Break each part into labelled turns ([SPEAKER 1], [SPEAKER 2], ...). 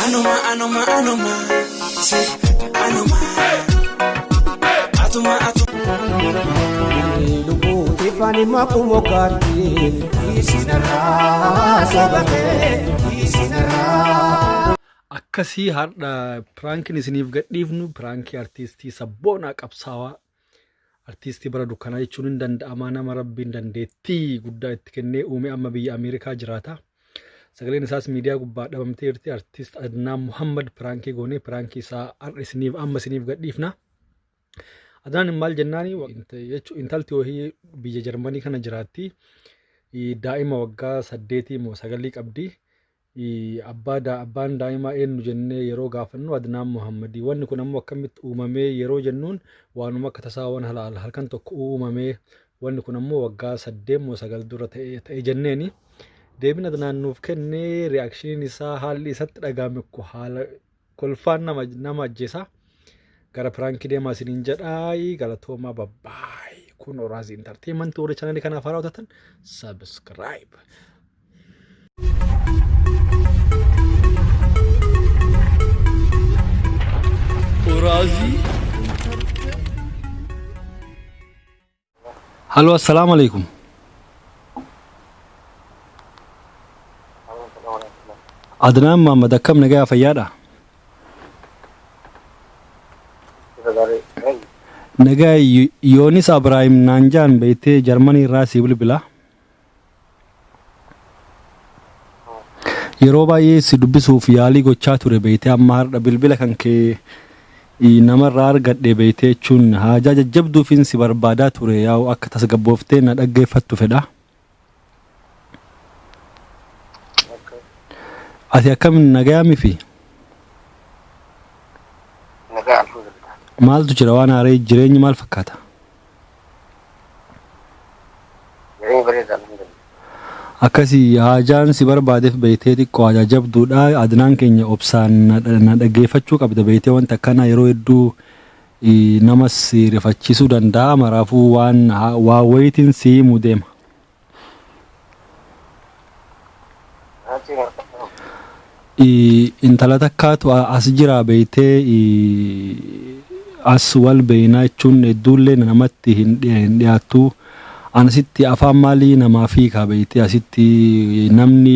[SPEAKER 1] Anuma anuma anuma si anuma atuma atuma.
[SPEAKER 2] Lubbuuti fani maquu kaatti isinarraa sababee isinarraa.
[SPEAKER 3] Akkasii har'a piraankiin isiniif gadhiifnu piraankii artiistii sabboonaa qabsaawaa artiistii bara dukkanaa jechuun hin danda'amaa nama rabbiin dandeettii guddaa itti kennee uume amma biyya Ameerikaa jiraata. Sagaleen isaas miidiyaa gubbaa dhabamtee jirti. Artiist Adnaan Muhammad piraankii goonee piraankii isaa har'a isiniif amma isiniif gadhiifna. Adnaan maal jennaani jechuun intalti wahii biyya Jarmanii kana jiraatti. Daa'ima waggaa 8 moo 9 qabdi. Abbaa abbaan daa'imaa eenyu jennee yeroo gaafannu Adnaan Muhammadii. Wanni kun ammoo akkamitti uumamee yeroo jennuun waanuma akka tasaa waan halkan tokko uumamee wanni kun ammoo waggaa 8 moo 9 dura ta'e ta'e jenneeni. Deebiin Adnaan nuuf kennee reaakshiniin isaa haalli isatti dhaga'ame haala kolfaan nama nama ajjeesa. Gara piraankii deemaa isiniin jedhaa galatoomaa babbaay. Kun Oraazii Intarteemantii warri chaanalii kanaaf haaraa taatan subscribe.
[SPEAKER 4] Oraazii
[SPEAKER 3] Halo, assalaamu alaikum. Adnaan Muhammad akkam nagaa fayyaadha? Nagaa Yoonis Abraahim naan jaan beektee Jarmanii irraa si bilbila. Yeroo baay'ee si dubbisuuf yaalii gochaa ture beektee amma har'a bilbila kan kee namarraa argadhe beektee jechuun haajaa jajjabduufin si barbaadaa ture yaa'u akka tasgabbooftee na dhaggeeffattu fedha. Ati akkam nagayaa mifi?
[SPEAKER 5] Nagaa alhamdulillah.
[SPEAKER 3] Maaltu jira waan haaree jireenyi maal fakkaata?
[SPEAKER 5] Jireenya bareeda alhamdulillah.
[SPEAKER 3] Akkasii haajaan si barbaadeef beektee xiqqoo haajaa jabduudha. Adnaan keenya obsaan na dhaggeeffachuu qabda beektee wanta akkanaa yeroo hedduu nama si rifachiisuu danda'a. Maraafuu waan waa wayiitiin si himuu deema. Intala takkaatu as jira beektee as wal beeynaa jechuun hedduullee namatti hin dhiyaattu. An asitti afaan maalii namaaf hiika beektee asitti namni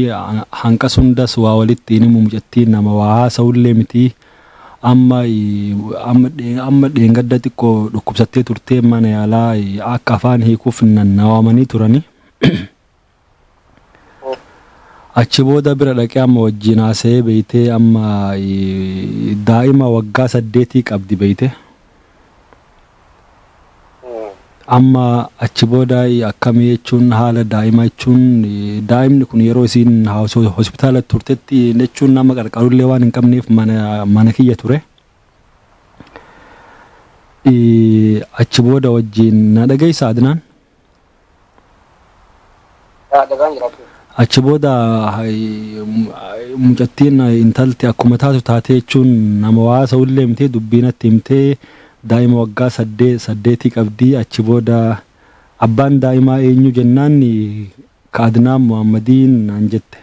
[SPEAKER 3] hanqas hundas waa walitti hin himu mucattiin nama waa haasa'ullee miti. Amma amma dheengadda xiqqoo dhukkubsattee turtee mana yaalaa akka afaan hiikuuf na waamanii turani. Achi booda bira dhaqee amma wajjin haasa'ee beeytee amma daa'ima waggaa 8 qabdi beeyte. Amma achi booda akkamii jechuun haala daa'ima jechuun daa'imni kun yeroo isiin hospitaala turtetti jechuun nama qarqarullee waan hin qabneef mana mana kiyya ture. Achi booda wajjin na dhageessa Adnaan?
[SPEAKER 5] Dhagaan jiraachuu.
[SPEAKER 3] Achi booda mucattiin intalti akkuma taatu taatee jechuun nama waa haasa'ullee himtee dubbii natti himtee daa'ima waggaa 8 qabdi achi booda abbaan daa'imaa eenyu jennaan ka Adnaan Muhammadiin naan jette.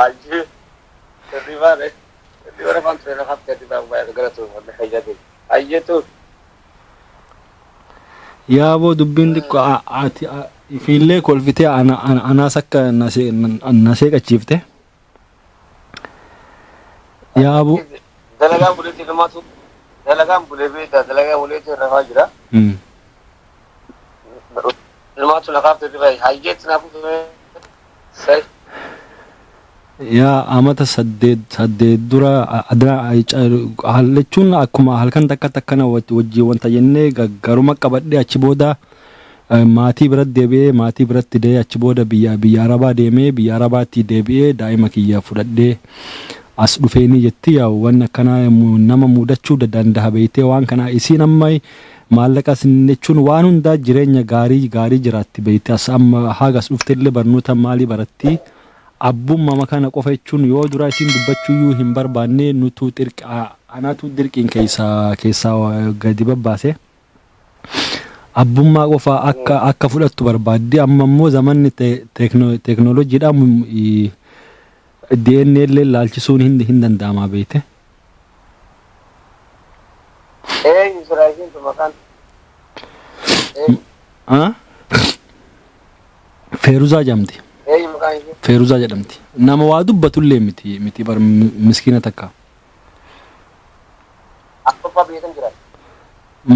[SPEAKER 5] Ayyee. Hirribaa hirriba rafaan ture lafaaf hirribaa baay'ee gara ture wanni fayyaa ta'e. Ayyee ture.
[SPEAKER 3] Yaaboo dubbiin xiqqoo ati ifiillee kolfitee anaas akka na seeqachiifte. Yaaboo.
[SPEAKER 5] Dalagaan buleetti ilmaatu dalagaan bulee beektaa dalagaa buleetti rafaa jira. Ilmaatu lakaaf hirriba hayyeetti naaf sai.
[SPEAKER 3] Yaa amata 8 dura jechuun akkuma halkan takka takkana wajjin wanta jennee garuma qabadhee achi booda maatii biratti deebi'ee maatii biratti dee'ee achi booda biyya biyya Arabaa deemee biyya Arabaatti deebi'ee daa'ima kiyya fudhadhee as dhufeenii jetti yaa wanni akkanaa nama mudachuu danda'a beektee waan kanaa isiin amma maallaqas jechuun waan hundaa jireenya gaarii gaarii jiraatti beektee as amma haga as dhufte illee barnoota maalii baratti. Abbummaa kana qofa jechuun yoo dura isiin dubbachuuyyuu hin barbaanne, nutu xirqa anatu dirqiin keessaa gadi babbaase. Abbummaa qofa akka fudhattu barbaaddi. Amma immoo zamanni teeknooloojiidhaan DNA illee laalchisuun hin danda'ama beekte.
[SPEAKER 5] Eenyu sira isiin tun maqaan? Eenyu?
[SPEAKER 3] Ah? Feeruzaa jedhamti.
[SPEAKER 5] Eenyu maqaan ishee?
[SPEAKER 3] Feeruzaa jedhamti. Nama waa dubbatullee miti bar, miskiina takka.
[SPEAKER 5] Awurooppaa biyya kam jiraatti?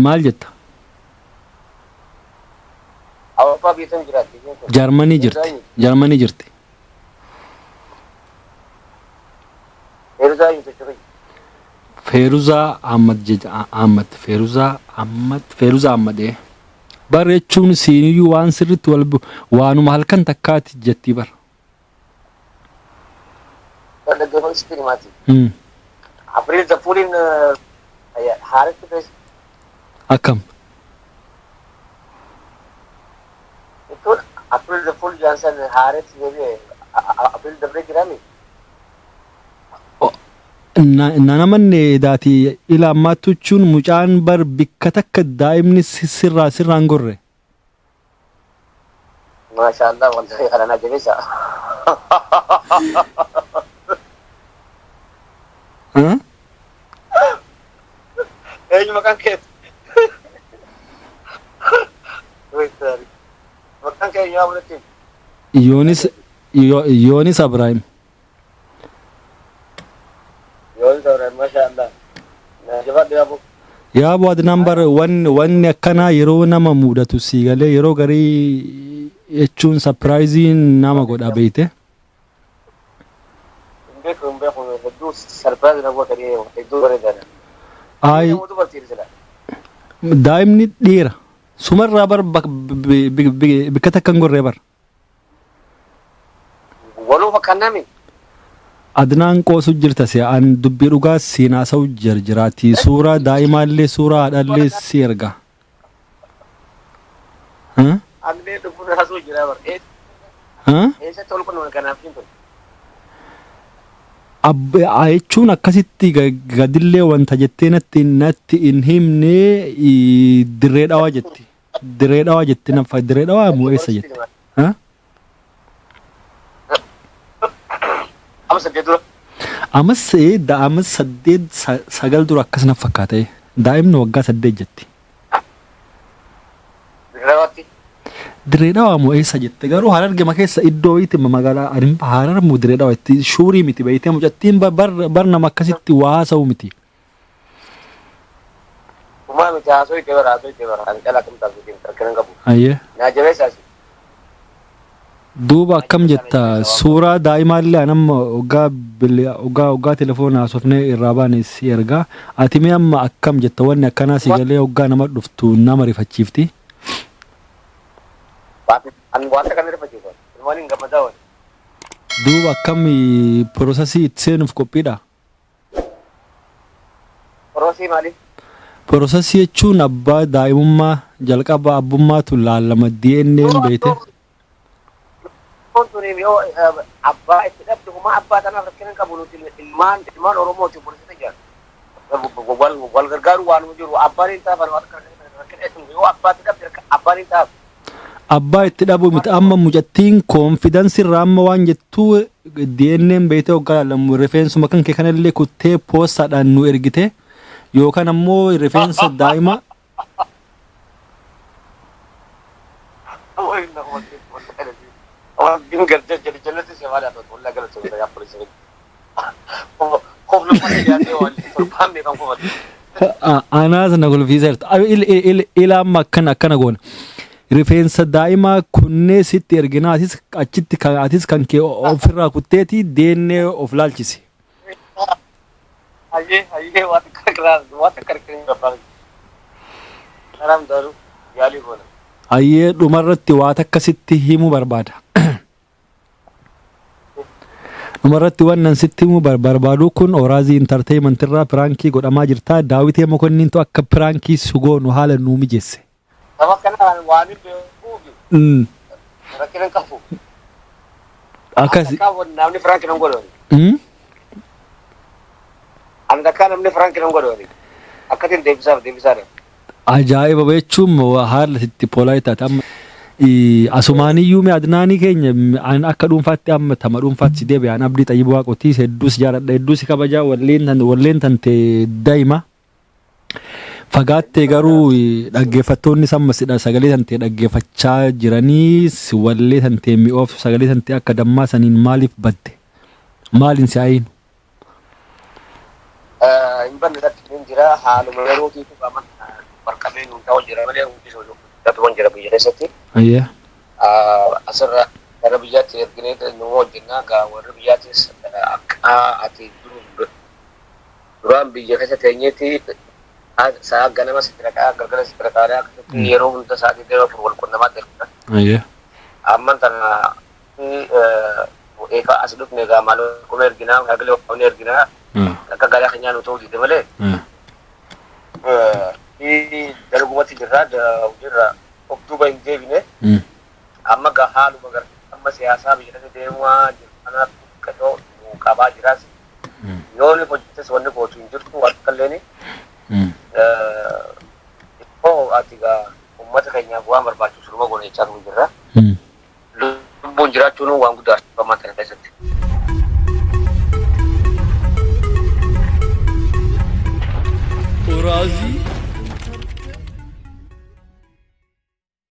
[SPEAKER 3] Maal jetta?
[SPEAKER 5] Awurooppaa biyya kam jiraatti isheen kun?
[SPEAKER 3] Jaarmanii jirti. Jaarmanii jirti.
[SPEAKER 5] Feeruzaa eenyu jechuudha?
[SPEAKER 3] Feeruzaa Ahmad jecha Ahmad, Feeruzaa Ahmad, Feeruzaa Ahmad ee. Bar jechuun siiniyyuu waan sirritti wal waanuma halkan takkaati jettii bar.
[SPEAKER 5] Dhaggeeffatu sitti himaati. April the Fooliin haaratti fees
[SPEAKER 3] Akkam?
[SPEAKER 5] Jechuun April the Fool Johnson haaratti deebi'e, April dabree jiraami.
[SPEAKER 3] Na namanne daati ila ammaatti jechuun mucaan bar bikka takka daa'imni sirraan gorre.
[SPEAKER 5] Maashaallah, wallahi kana na jabeessa.
[SPEAKER 3] Huh?
[SPEAKER 5] Eenyu maqaan keeti? Maqaan kee eenyu haa walitti?
[SPEAKER 3] Yoonis, Yoonis Abraahim.
[SPEAKER 5] Yoonis Abraahim, maashaallah. Na jabaadhu yaaboo.
[SPEAKER 3] Yaa bu Adnaan, bar wanni akkanaa yeroo nama mudatu sii galee yeroo garii jechuun surprise nama godha beeyte.
[SPEAKER 5] Hin beeku, hin beeku, hedduu surprise na goota, hedduu bareedaadha.
[SPEAKER 3] Ay.
[SPEAKER 5] Nama dubartii sila.
[SPEAKER 3] Daa'imni dhiira. Sumarraa bar bikka takka hin gorree bar.
[SPEAKER 5] Waluu fakkaannami.
[SPEAKER 3] Adnaan, qoosu jirta si, an dubbii dhugaa siin haasa'u jiraati. Suuraa daa'imaallee, suuraa haadhaallee si erga. Huh?
[SPEAKER 5] Agnee dhufuun haasuu jira bar.
[SPEAKER 3] Huh?
[SPEAKER 5] Eessatti ol qunnamne kanaaf hin tun?
[SPEAKER 3] Jechuun akkasitti gadillee wanta jettee natti hin himne, Dirree Dhawaa jetti. Dirree Dhawaa jetti, nafa Dirree Dhawaa moo eessa jetti? Huh?
[SPEAKER 5] Amma 8 dura.
[SPEAKER 3] Amas amas 8, 9 dura akkas na fakkaata. Daa'imni waggaa 8 jetti.
[SPEAKER 5] Dirree Dhawaatti.
[SPEAKER 3] Dirree Dhawaa moo eessa jette, garuu Harargema keessa iddoo wayiitti magaalaa Harar moo Dirree Dhawaa itti shuurii miti beeytee, mucattiin bar nama akkasitti waa haasa'u miti.
[SPEAKER 5] Kumaa miti, haasoo itti bara, haasoo itti bara. Ani dhala akkam taasisu rakkina hin qabu.
[SPEAKER 3] Ayyee.
[SPEAKER 5] Naa jabeessaasi.
[SPEAKER 3] Duuba akkam jetta? Suuraa daa'imaallee anamma waggaa telefoona haasofnee irraa baane si ergaa. Ati mee amma akkam jetta? Wanni akkanaa si galee waggaa nama dhuftu nama rifachiifti.
[SPEAKER 5] Ani wanta kana rifachiisu. Ilmaan hin gammadaa wani.
[SPEAKER 3] Duuba akkam, process itti seenuuf qophiidha?
[SPEAKER 5] Process maali?
[SPEAKER 3] Process jechuun abbaa daa'imummaa jalqaba abbummaatu laalama, DNA beeyte.
[SPEAKER 5] Kun tuni yoo abbaa itti dhabde humaa abbaa tanaaf rakkina hin qabu, nuti ilmaan Oromooti, obboleessota jira. Wal gargaaru waanuma jiru, abbaan hin taafan waan rakkina yoo abbaa itti dhabde abbaan hin taafu.
[SPEAKER 3] Abbaa itti dhabuu miti, amma mucattiin confidence irraa amma waan jettuu DNA'n beeytee hoggaa laalamu rifeensuma kan kee kanallee kuttee poostaadhaan nu ergite yookaan ammoo rifeensa daa'ima.
[SPEAKER 5] Rabbiin gargar jedhe jannatti si maal haa ta'u, wallahi galata yaa poolisiin. Koflu mana dhiyaatee waan torbaan meeqan kofatu.
[SPEAKER 3] Anaas na kolfiiseerta. Ila amma akkana goona. Rifeensa daa'imaa kunnee sitti erginaa, atis achitti atis kan kee ofirraa kutteeti deennee of laalchisi.
[SPEAKER 5] Hayyee hayyee, waan qarqaraa waan qarqaraa barbaadu. Kanaaf garuu yaalii goona.
[SPEAKER 3] Hayyee, dhumarratti waa takka sitti himuu barbaada. Dhumarratti wannan sitti himuu barbaadu kun Oraazii Entertainment irraa prank godhamaa jirta. Daawitee Mokonniintu akka prank si goonu haala nuu mijeesse.
[SPEAKER 5] Saba kana waan hin beekuufi rakkina hin qabu.
[SPEAKER 3] Akkas.
[SPEAKER 5] Akka namni Firaanki nan godhu. Ani takkaa namni Firaanki nan godhu. Akkatiin deebisaaf deebisaadha.
[SPEAKER 3] Ajaa'iba jechuun haala itti polite taate amma asumaaniyyuu mee Adnaanii keenya, an akka dhuunfaatti amma tama dhuunfaatti si deebi'an Abdii Xayyib Waaqotii hedduus jaaladha, hedduus kabajaa, walleen tante daa'ima. Fagaattee garuu dhaggeeffattoonni samma sidha sagalee tantee dhaggeeffachaa jiranii wallee tantee mi'ooftu, sagalee tantee akka dammaa saniin maaliif badde? Maaliin si ayiinu?
[SPEAKER 5] Hin banne irratti hin jira, haaluma yerootiitu qaama barqamee nuun ta'u jira malee hundi socho'u jira biyya keessatti. Asirra gara biyyaatti erginee nu hojjennaa gaa, warri biyyaattis akka ati duraan biyya keessa teenyeetti sa'a ganama sitti dhaqaa, galgala sitti dhaqaa, akkasitti yeroo hunda sa'aatii 24 wal qunnamaa jira. Amman tana eegaa as dhufne egaa maal erginaa, sagalee qofni erginaa, akka garaa keenyaa nu ta'uu dide malee dalagumatti jirra, hojiirra of duuba hin deebine. Amma gaa haaluma gara amma siyaasaa biyya keessa deemaa jiru kanaaf qexoo nu qabaa jiraas. Yoo ni hojjetes wanni gootu hin jirtu akka illeen immoo ati gaa uummata keenyaaf waan barbaachisu numa goone jechaa jirra. Lubbuun jiraachuun waan guddaa ammaa kana keessatti.
[SPEAKER 4] Uraazii.